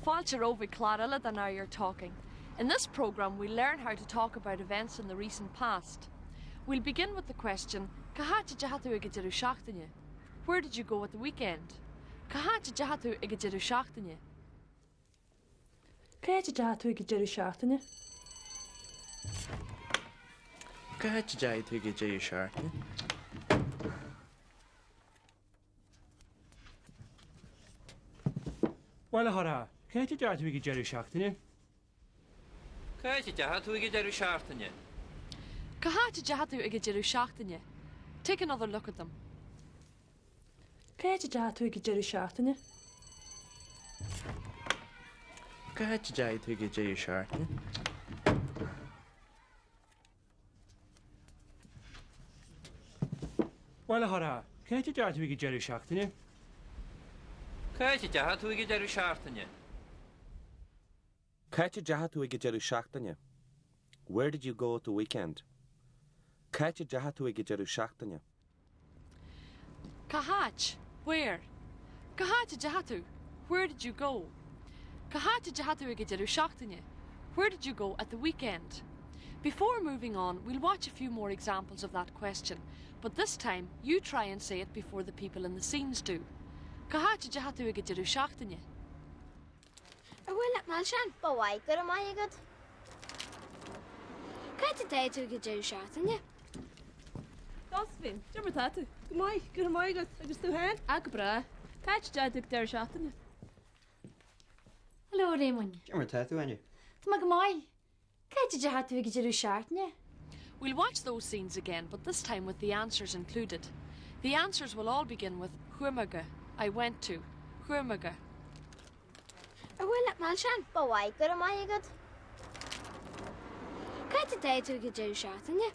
Fáilte romhaibh chuig clár eile de Now You're Talking. In this programme we'll learn how to talk about events in the recent past. We'll begin with the question, Cá háit a dteachaigh tú ag an deireadh seachtaine? Where did you go at the weekend? Cá háit a dteachaigh tú ag an deireadh seachtaine? Cá háit a dteachaigh tú ag an deireadh seachtaine? Cá háit a dteachaigh tú ag an deireadh seachtaine? Bhuel, a chara, cá háit a dteachaigh tú ag an deireadh seachtaine? Cá háit a dteachaigh tú ag an deireadh seachtaine? Cá háit a dteachaigh tú ag an deireadh seachtaine? Take another look at them. Cá háit a dteachaigh tú ag an deireadh seachtaine? Cá háit a dteachaigh tú ag an deireadh seachtaine? Bhuel, a chara, cá háit a dteachaigh tú ag an deireadh seachtaine? Cá háit a dteachaigh tú ag an deireadh seachtaine? Cá háit a dteachaigh tú ag an deireadh seachtaine? Where did you go at the weekend? Cá háit a dteachaigh tú ag an deireadh seachtaine? Cá háit? Where? Cá háit a dteachaigh tú? Where did you go? Cá háit a dteachaigh tú ag an deireadh seachtaine? Where did you go at the weekend? Before moving on, we'll watch a few more examples of that question, but this time you try and say it before the people in the scenes do. Cá háit a dteachaigh tú ag an deireadh seachtaine? Ar mhaith leat milseáin? Ba mhaith, go raibh maith agat. Cá háit a dteachaigh tú ag an deireadh seachtaine? Josephine, cad é mar atá tú? Go maith, go raibh maith agat. Agus tú féin? Ah, go breá. Cá háit a dteachaigh tú ag an deireadh seachtaine? Hello, Réamoinn. Cad é mar atá tú, Áine? Tá mé go maith. Cá háit a dteachaigh tú ag an deireadh seachtaine? We'll watch those scenes again, but this time with the answers included. The answers will all begin with Chuaigh mé go, I went to, Chuaigh mé go. Ar mhaith leat milseáin? Ba mhaith, go raibh maith agat. Cá háit a dteachaigh tú ag an deireadh seachtaine?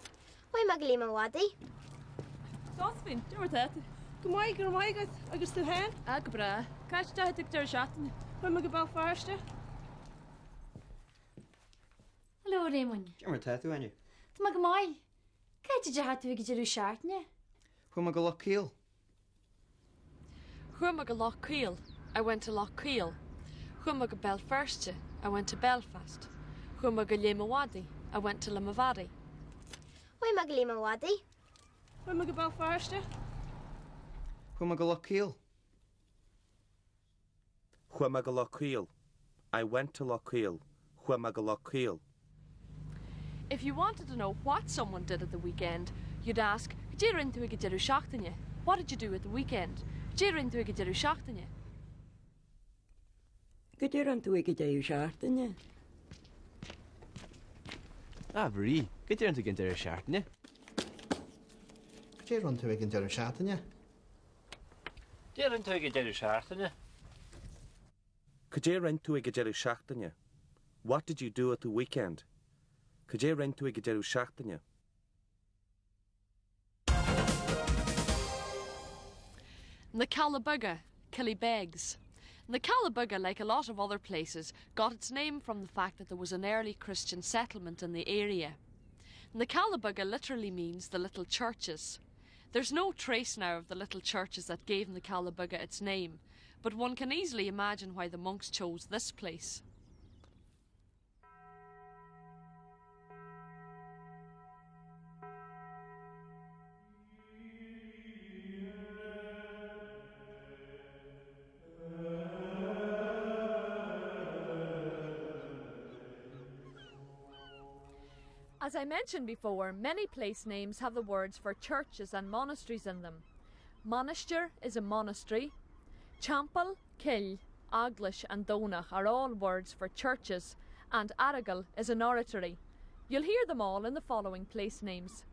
Chuaigh mé go Léim an Mhadaidh. Josephine, cad é mar atá tú? Go maith, go raibh maith agat. Agus tú féin? Ah, go breá. Cá háit a dteachaigh tú ag an deireadh seachtaine? Chuaigh mé go Béal Feirste. Hello, Réamoinn. Cad é mar atá tú, Áine? Tá mé go maith. Cá háit a dteachaigh tú ag an deireadh seachtaine? Chuaigh mé go Loch Caol. Chuaigh mé go Loch Caol, I went to Loch Caol. Chuaigh mé go Béal Feirste, I went to Belfast. Chuaigh mé go Léim an Mhadaidh, I went to Limavady. Chuaigh mé go Léim an Mhadaidh. Chuaigh mé go Béal Feirste. Chuaigh mé go Loch Caol. Chuaigh mé go Loch Caol. I went to Loch Caol. Chuaigh mé go Loch Caol. If you wanted to know what someone did at the weekend, you'd ask, Cad é a rinne tú ag an deireadh seachtaine? What did you do at the weekend? Cad é a rinne tú ag an deireadh seachtaine? Cad é a rinne tú ag an deireadh seachtaine? A Mharie, cad é a rinne tú ag an deireadh seachtaine? Cad é a rinne tú ag an deireadh seachtaine? Cad é a rinne tú ag an deireadh seachtaine? Cad é a rinne tú ag an deireadh seachtaine? What did you do at the weekend? Cad é a rinne tú ag an deireadh seachtaine? Na Cealla Beaga, Killybegs. Na Cealla Beaga, like a lot of other places, got its name from the fact that there was an early Christian settlement in the area. Na Cealla Beaga literally means the little churches. There's no trace now of the little churches that gave Na Cealla Beaga its name, but one can easily imagine why the monks chose this place. As I mentioned before, many place names have the words for churches and monasteries in them. Mainistir is a monastery. Teampall, Cill, Eaglais and Domhnach are all words for churches, and Aireagal is an oratory. You'll hear them all in the following place names.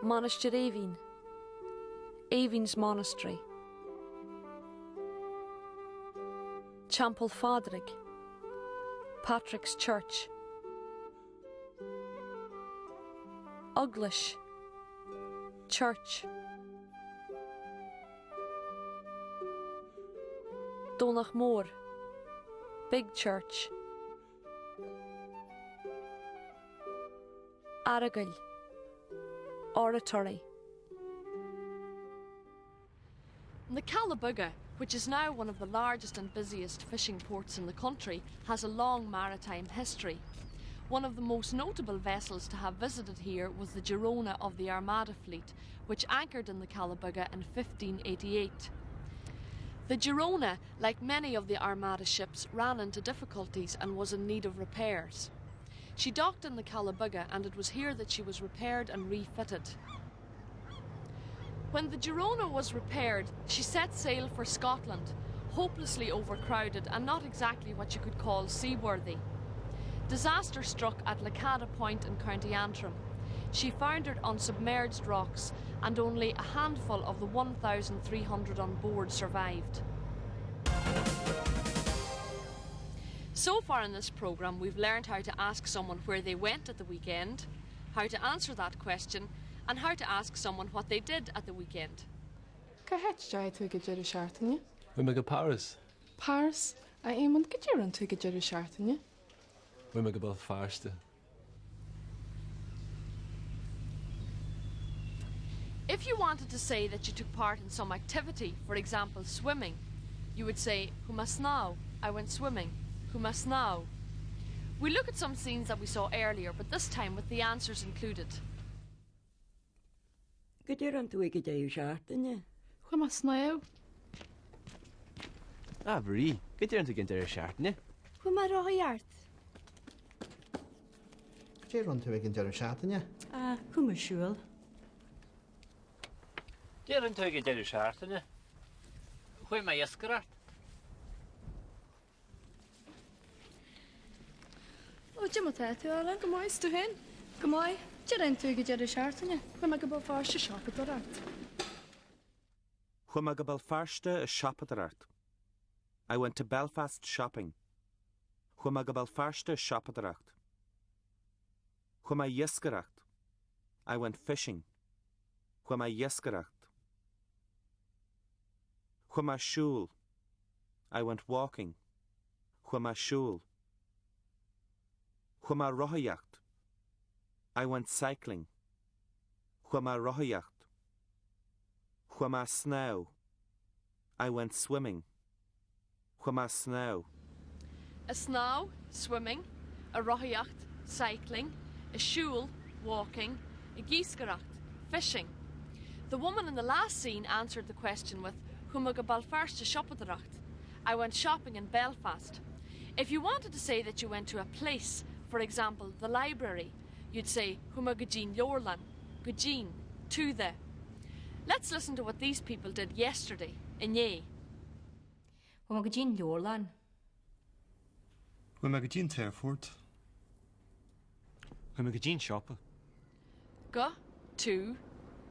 Mainistir Eimhín, Eimhín's Monastery. Teampall Phádraig, Patrick's Church. Eaglais, Church. Domhnach Mór, Big Church. Aireagal, Oratory. Na Cealla Beaga, which. which is now one of the largest and busiest fishing ports in the country, has a long maritime history. One of the most notable vessels to have visited here was the Girona of the Armada fleet, which anchored in the Calabuga in 1588. The Girona, like many of the Armada ships, ran into difficulties and was in need of repairs. She docked in the Calabuga and it was here that she was repaired and refitted. When the Girona was repaired, she set sail for Scotland, hopelessly overcrowded and not exactly what you could call seaworthy. Disaster struck at Lacada Point in County Antrim. She foundered on submerged rocks and only a handful of the 1,300 on board survived. So far in this programme, we've learned how to ask someone where they went at the weekend, how to answer that question, and how to ask someone what they did at the weekend. Cá háit a dteachaigh tú ag an deireadh seachtaine? Chuaigh mé go Paris. Paris? A Éamonn, cad é a rinne tú ag an deireadh seachtaine? Chuaigh mé go Béal Feirste. If you wanted to say that you took part in some activity, for example swimming, you would say Chuaigh mé ag snámh, I went swimming. Chuaigh mé ag snámh. We look at some scenes that we saw earlier, but this time with the answers included. Cad é a rinne tú ag an deireadh seachtaine? Chuaigh mé ag snámh. A Mharie, cad é a rinne tú ag an deireadh seachtaine? Chuaigh mé ag rothaíocht. Cad é a rinne tú ag an deireadh seachtaine? Ah, chuaigh mé ag siúl. Cad é a rinne tú ag an deireadh seachtaine? Chuaigh mé ag iascaireacht. Ó, cad é mar atá tú, Alan? Go maith, is tú féin? Go maith. Cad é a rinne tú ag an deireadh seachtaine? Chuaigh mé go Béal Feirste ag siopadóireacht. Chuaigh mé go Béal Feirste ag siopadóireacht. I went to Belfast shopping. Chuaigh mé go Béal Feirste ag siopadóireacht. Chuaigh mé ag iascaireacht. I went fishing. Chuaigh mé ag iascaireacht. Chuaigh mé ag siúl. I went walking. Chuaigh mé ag siúl. Chuaigh mé ag rothaíocht. I went cycling. Chuaigh mé ag rothaíocht. Chuaigh mé ag snámh. I went swimming. Chuaigh mé ag snámh. Ag snámh, swimming, ag rothaíocht, cycling, ag siúl, walking, ag iascaireacht, fishing. The woman in the last scene answered the question with Chuaigh mé go Béal Feirste ag siopadóireacht. I went shopping in Belfast. If you wanted to say that you went to a place, for example, the library, you'd say Chuaigh mé go dtí'n leabharlann, go dtí'n, to the. Let's listen to what these people did yesterday, inné. Chuaigh mé go dtí'n leabharlann. Chuaigh mé go dtí an t-aerfort. Chuaigh mé go dtí an siopa. Go, to,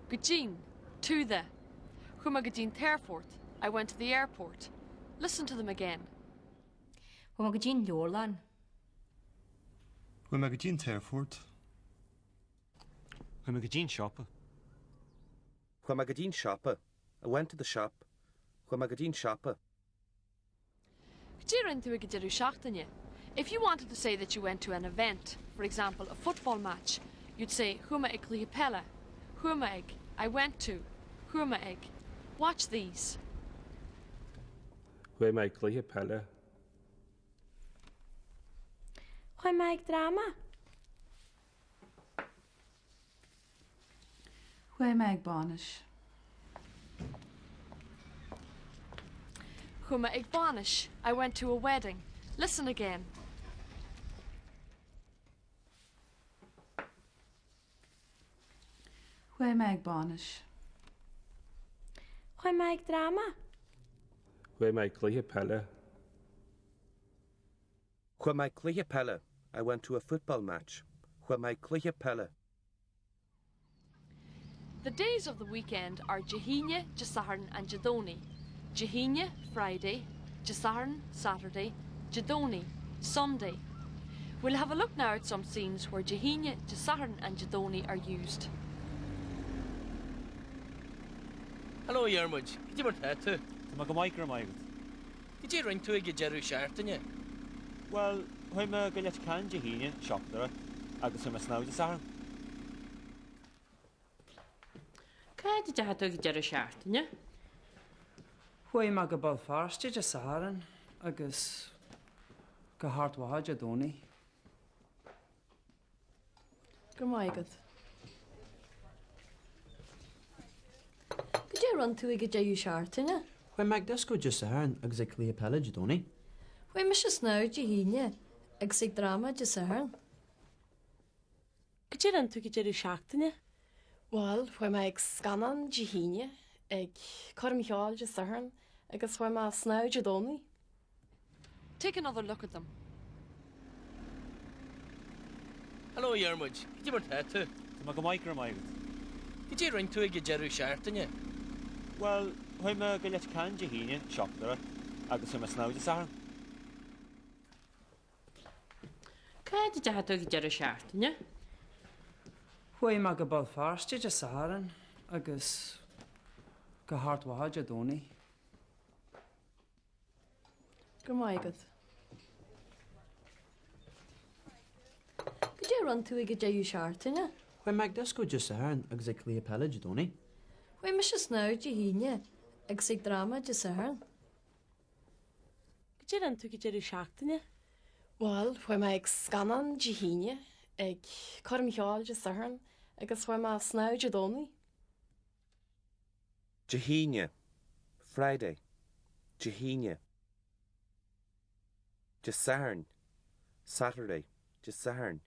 go dtí'n, to the. Chuaigh mé go dtí an t-aerfort, I went to the airport. Listen to them again. Chuaigh mé go dtí an leabharlann. Chuaigh mé go dtí an t-aerfort. Chuaigh mé go dtí an siopa. Chuaigh mé go dtí an siopa. I went to the shop. Chuaigh mé go dtí an siopa. Cad é a rinne tú ag an deireadh seachtaine? If you wanted to say that you went to an event, for example, a football match, you'd say Chuaigh mé ag cluiche peile. Chuaigh mé ag. I went to. Chuaigh mé ag. Watch these. Chuaigh mé ag cluiche peile. Chuaigh mé ag dráma. Chuaigh mé ag bainis. Chuaigh mé ag bainis. I went to a wedding. Listen again. Chuaigh mé ag bainis. Chuaigh mé ag dráma. Chuaigh mé ag cluiche peile. Chuaigh mé ag cluiche peile. I went to a football match. Chuaigh mé ag cluiche peile. The days of the weekend are Dé hAoine, Dé Sathairn and Dé Domhnaigh. Dé hAoine, Friday, Dé Sathairn, Saturday, Dé Domhnaigh, Sunday. We'll have a look now at some scenes where Dé hAoine, Dé Sathairn and Dé Domhnaigh are used. Hello, a Dhiarmuid, cad é mar tá tú? Tá mé go maith, go raibh maith agat. Cad é a rinne tú ag an deireadh seachtaine? Bhuel, chuaigh mé go Leitir Ceanainn Dé hAoine, siopadóireacht, agus chuaigh mé ag snámh Dé Sathairn. Cá háit a dteachaigh tú ag an deireadh seachtaine? Chuaigh mé go Béal Feirste Dé Sathairn agus go hArd Mhacha Dé Domhnaigh. Go raibh maith agat. Cad é a rinne tú ag an deireadh seachtaine? Chuaigh mé ag dioscó Dé Sathairn agus ag cluiche peile Dé Domhnaigh. Chuaigh mise ag snámh Dé hAoine agus ag dráma Dé Sathairn. Cad é a rinne tú ag an deireadh seachtaine? Bhuel, chuaigh mé ag scannán Dé hAoine, ag coirm cheoil Dé Sathairn agus chuaigh mé ag snámh Dé Domhnaigh. Take another look at them. Hello a Dhiarmuid, cad é mar tá tú? Tá mé go maith, go raibh maith agat. Cad é a rinne tú ag an deireadh seachtaine? Bhuel, chuaigh mé go Leitir Ceanainn Dé hAoine, siopadóireacht, agus chuaigh mé ag snámh Dé Sathairn. Cá háit a dteachaigh tú ag an deireadh seachtaine? Chuaigh mé go Béal Feirste Dé Sathairn agus go hArd Mhacha Dé Domhnaigh. Go raibh maith agat. Cad é a rinne tú ag an deireadh seachtaine? Chuaigh mé ag dioscó Dé Sathairn agus ag cluiche peile Dé Domhnaigh. Chuaigh mise ag snámh Dé hAoine agus ag dráma Dé Sathairn. Cad é a rinne tú ag an deireadh seachtaine? Bhuel, chuaigh mé ag scannán Dé hAoine, ag coirm cheoil Dé Sathairn agus chuaigh mé ag snámh Dé Domhnaigh. Dé hAoine, Friday, Dé hAoine. Dé Sathairn, Saturday, Dé Sathairn.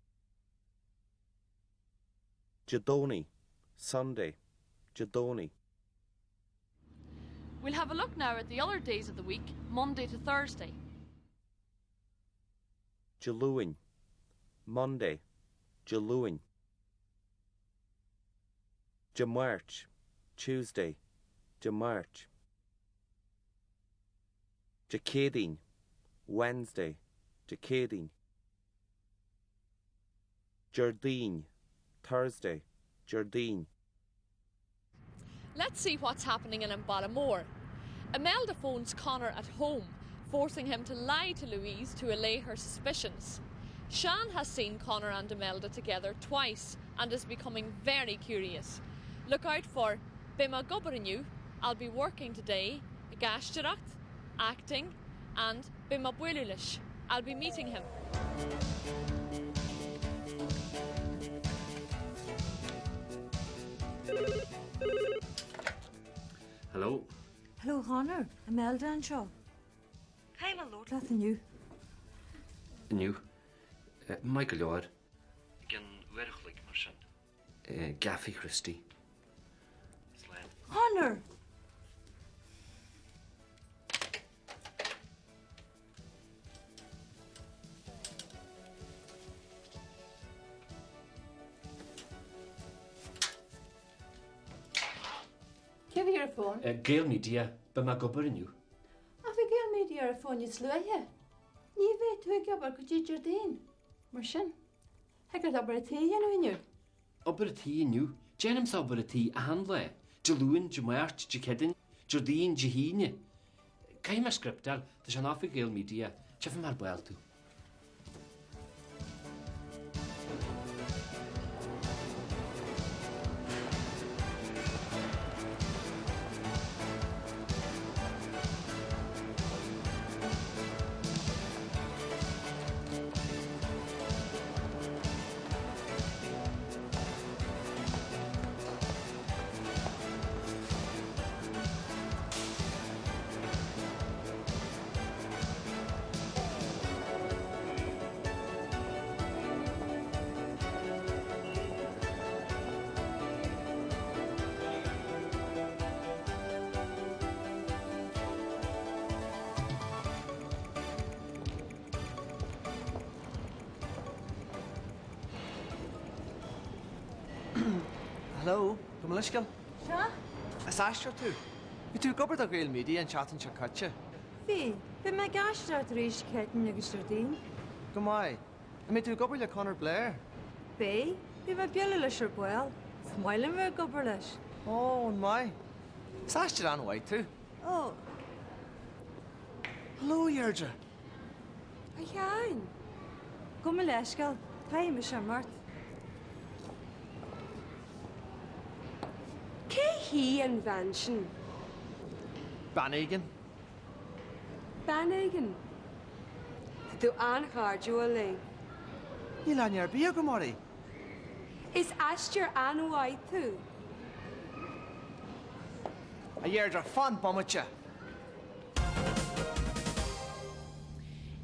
Dé Domhnaigh, Sunday, Dé Domhnaigh. We'll have a look now at the other days of the week, Monday to Thursday. Dé Luain, Monday, Dé Luain. Dé Máirt, Tuesday, Dé Máirt. Dé Céadaoin, Wednesday, Dé Céadaoin. Déardaoin, Thursday, Déardaoin. Let's see what's happening in An Baile Mór. Imelda phones Conor at home, forcing him to lie to Louise to allay her suspicions. Sean has seen Conor and Imelda together twice and is becoming very curious. Look out for Beidh mé ag obair inniu, I'll be working today, ag aisteoireacht, acting, and Beidh mé ag bualadh leis, I'll be meeting him. Hello. Hello Conor, Imelda anseo. Caithfidh mé labhairt leat inniu. Inniu? Maith go leor. I gcionn uair a chloig mar sin. I gCaife Christy. Slán. Conor! Cé a bhí ar an bhfón? Gaelmedia, beidh mé ag obair inniu. Ach bhí Gaelmedia ar an bhfón níos luaithe. Ní bheidh tú ag obair go dtí Déardaoin. Mar sin, thig leat obair an tí a dhéanamh inniu. Obair an tí inniu? Déanaimse obair an tí achan lá. Dé Luain, Dé Máirt, Dé Céadaoin, Déardaoin, Dé hAoine. Caithfidh mé script a fháil, tá sé in oifig Gaelmedia. Tchífidh mé ar ball tú. Hello, gabh mo leithscéal. Sea? Is aisteoir tú. Bhí tú ag obair do Ghaelmedia an tseachtain seo caite. Bhí. Beidh mé ag aisteoireacht arís Céadaoin agus Déardaoin. Go maith. An mbeidh tú ag obair le Conor Blair? Beidh. Beidh mé ag bualadh leis ar ball. Is maith liom bheith ag obair leis. Ó, an maith. Is aisteoir an-mhaith tú. Ó. Hello, a Dheirdre. A Sheáin! Gabh mo leithscéal, caithfidh mise imeacht. Cé hí an bhean sin? Bean éigin. Bean éigin? Tá tú an-chairdiúil léi. Níl aithne ar bith agam uirthi. Is aisteoir an-mhaith tú. A Dheirdre, fan bomaite!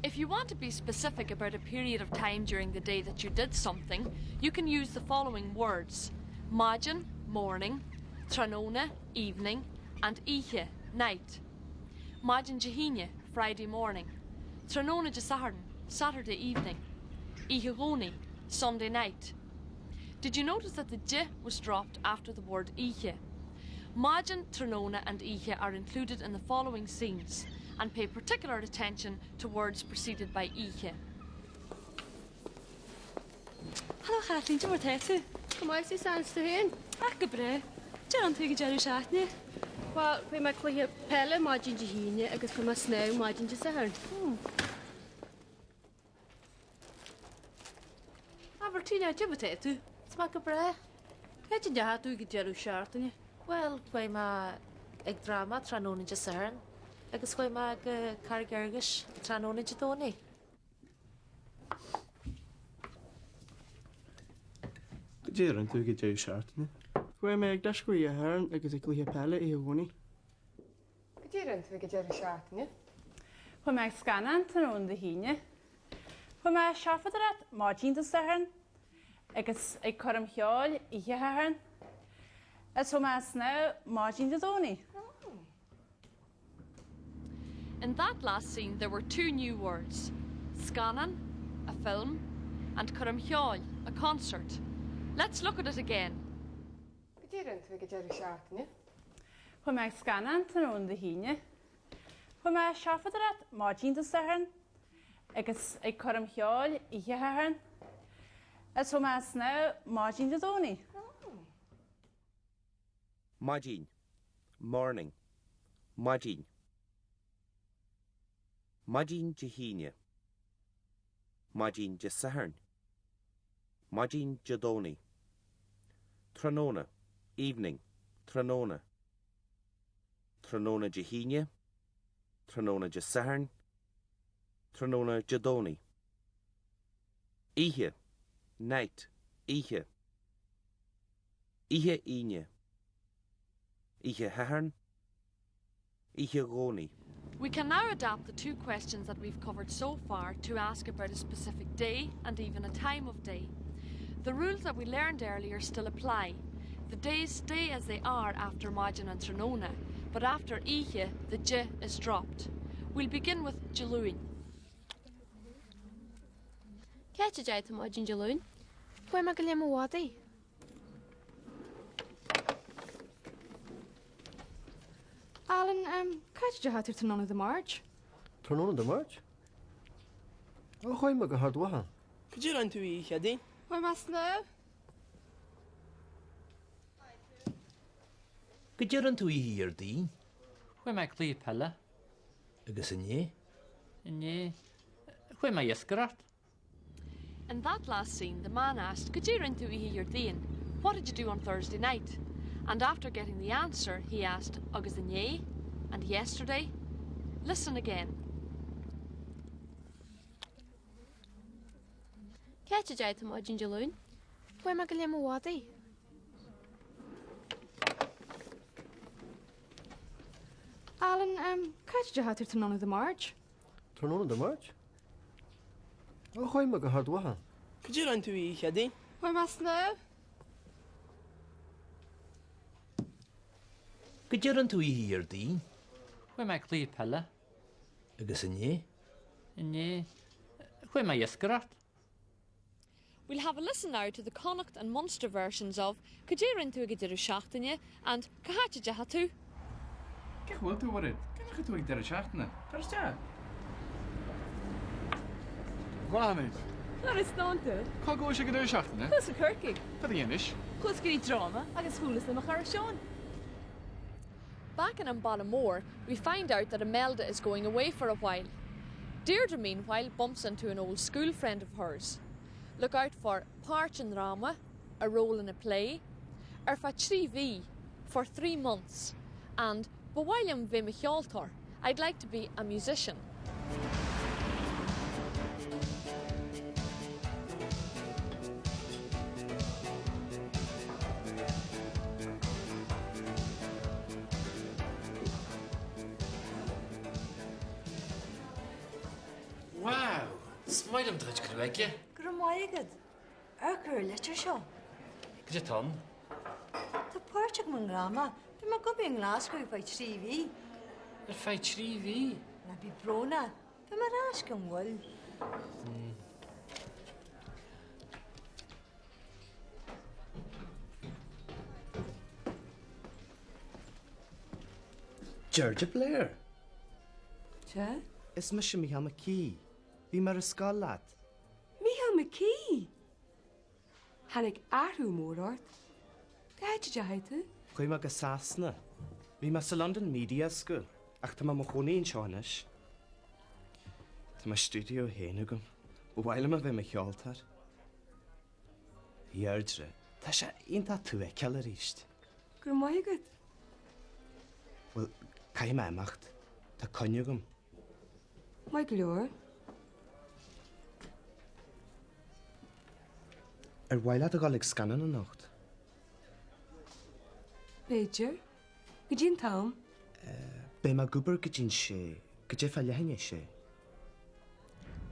If you want to be specific about a period of time during the day that you did something, you can use the following words: Maidin, morning, tráthnóna, evening, and oíche, night. Maidin Dé hAoine, Friday morning. Tráthnóna Dé Sathairn, Saturday evening. Oíche Dhomhnaigh, Sunday night. Did you notice that the Dé was dropped after the word oíche? Maidin, tráthnóna and oíche are included in the following scenes and pay particular attention to words preceded by oíche. Hello Kathleen, cad é mar tá tú? Go maith Suzanne, is tú féin? Ach go breá. Cad é a rinne tú ag an deireadh seachtaine? Bhuel, chuaigh mé ag cluiche peile maidin Dé hAoine agus chuaigh mé ag snámh maidin Dé Sathairn. A Mhartina, cad é mar tá tú? Tá mé go breá. Cá háit a ndeachaigh tú ag an deireadh seachtaine? Bhuel, chuaigh mé ag dráma tráthnóna Dé Sathairn agus chuaigh mé go Carraig Fhearghais tráthnóna Dé Domhnaigh. Cad é a rinne tú ag an deireadh seachtaine? Chuaigh mé ag dioscó oíche Shathairn agus ag cluiche peile oíche Dhomhnaigh. Cad é a rinne tú ag an deireadh seachtaine? Chuaigh mé ag scannán tráthnóna Dé hAoine. Chuaigh mé ag siopadóireacht maidin Dé Sathairn agus ag coirm cheoil oíche Shathairn. Is chuaigh mé ag snámh maidin Dé Domhnaigh. In that last scene there were two new words, scannán, a film, and coirm cheoil, a concert. Let's look at it again. Cad é a rinne tú ag an deireadh seachtaine? Chuaigh mé ag scannán tráthnóna Dé hAoine. Chuaigh mé ag siopadóireacht maidin Dé Sathairn agus ag coirm cheoil oíche Shathairn. Is chuaigh mé ag snámh maidin Dé Domhnaigh. Maidin, morning, maidin. Maidin Dé hAoine. Maidin Dé Sathairn. Maidin Dé Domhnaigh. Tráthnóna, evening, tráthnóna. Tráthnóna Dé hAoine, tráthnóna Dé Sathairn, tráthnóna Dé Domhnaigh. Oíche, night, oíche. Oíche Aoine. Oíche Shathairn. Oíche Dhomhnaigh. We can now adapt the two questions that we've covered so far to ask about a specific day and even a time of day. The rules that we learned earlier still apply. The days stay as they are after maidin and tráthnóna, but after oíche, the Dé is dropped. We'll begin with Dé Luain. Cá háit a ndeachaigh tú maidin Dé Luain? Chuaigh mé go Léim an Mhadaidh. Alan, cá háit a ndeachaigh tú tráthnóna Dé Máirt? Tráthnóna Dé Máirt? Ó, chuaigh mé go hArd Mhacha. Cad é a rinne tú oíche Chéadaoin? Chuaigh mé ag snámh. Cad é a rinne tú oíche Dhéardaoin? Chuaigh mé ag cluiche peile. Agus inné? Inné, chuaigh mé ag iascaireacht. In that last scene, the man asked, Cad é a rinne tú oíche Dhéardaoin? What did you do on Thursday night? And after getting the answer, he asked, Agus inné? And yesterday? Listen again. Cá háit a ndeachaigh tú maidin Dé Luain? Chuaigh mé go Léim an Mhadaidh. Alan, cá háit a ndeachaigh tú tráthnóna Dé Máirt? Tráthnóna Dé Máirt? Ó, chuaigh mé go hArd Mhacha. Cad é a rinne tú oíche Chéadaoin? Chuaigh mé ag snámh. Cad é a rinne tú oíche Dhéardaoin? Chuaigh mé ag cluiche peile. Agus inné? Inné, chuaigh mé ag iascaireacht. We'll have a listen now to the Connacht and Munster versions of Cad é a rinne tú ag an deireadh seachtaine and Cá háit a ndeachaigh tú? Cén chaoi a bhfuil tú, a Mhairéad? Cá ndeachaigh tú ag deireadh seachtaine? Tar isteach. Bláthnaid. Conas tánn tú? Cá gcuais ag an deireadh seachtaine? Chuas go Corcaigh. Cad a dhéanais? Chuas go dtí dráma agus bhuaileas le mo chara Seán. Back in An Baile Mór, we find out that Imelda is going away for a while. Deirdre, meanwhile, bumps into an old school friend of hers. Look out for páirt i ndráma, a role in a play, ar feadh trí mhí, for 3 months, and Ba mhaith liom bheith i mo cheoltóir. I'd like to be a musician. Wow! Is maith liom do chuid gruaige. Go raibh maith agat. Amharc ar an litir seo. Cad é atá ann? Tá páirt agam i ndráma. Beidh mé ag obair i nGlaschú ar feadh 3 mhí. Ar feadh 3 mhí? Ná bí brónach. Beidh mé ar ais gan mhoill. Deirdre Blair! Sea? Is mise Mícheál Mac Aoidh. Bhí mé ar an scoil leat. Mícheál Mac Aoidh! Tháinig athrú mór ort. Cá háit a dteachaigh tú? Chuaigh mé go Sasana. Bhí mé sa London Media School ach tá mé i mo chónaí anseo anois. Tá mo stiúideo féin agam. Ba mhaith liom a bheith i mo cheoltóir. A Dheirdre, tá sé iontach tú a fheiceáil arís. Go raibh maith agat. Bhuel, caithfidh mé imeacht. Tá coinne agam. Maith go leor. Ar mhaith leat a dhul ag scannán anocht? B'fhéidir. Cad é an t-am? Beidh mé ag obair go dtí'n sé, go dtí fá leath i ndiaidh a sé.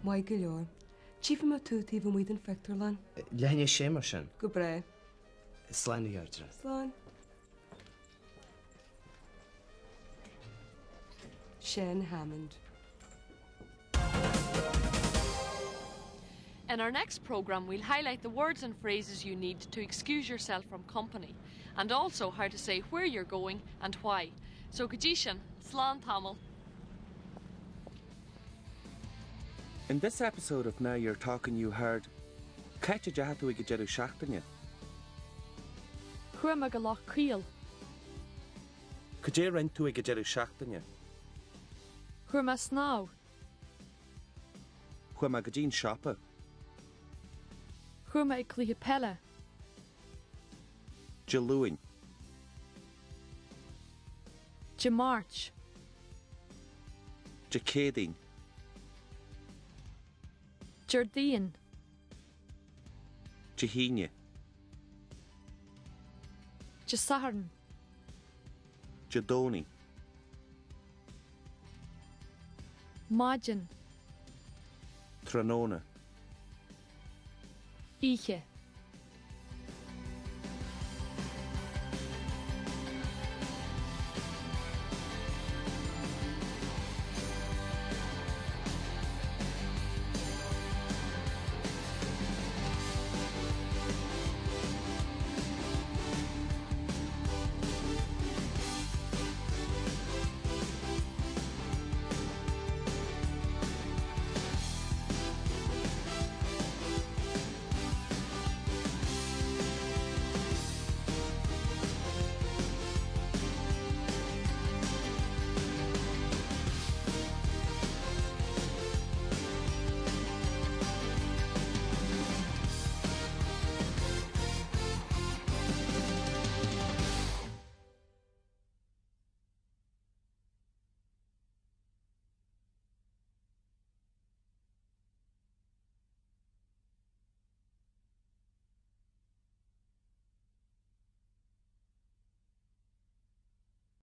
Maith go leor. Tchífidh mé tú taobh amuigh den phictiúrlann. Leath i ndiaidh a sé mar sin. Go breá. Slán a Dheirdre. Slán. Seán Hammond. In our next programme we'll highlight the words and phrases you need to excuse yourself from company and also how to say where you're going and why. So go dtí sin, slán tamall. In this episode of Now You're Talking you heard, Cá háit a dteachaigh tú ag an deireadh seachtaine? Chuaigh mé go Loch Caol. Cad é a rinne tú ag an deireadh seachtaine? Chuaigh mé ag snámh. Chuaigh mé go dtí an siopa. Chuaigh mé ag cluiche peile. Dé Luain. Dé Máirt. Dé Céadaoin. Déardaoin. Dé hAoine. Dé Sathairn. Dé Domhnaigh. Maidin. Tráthnóna. Oíche.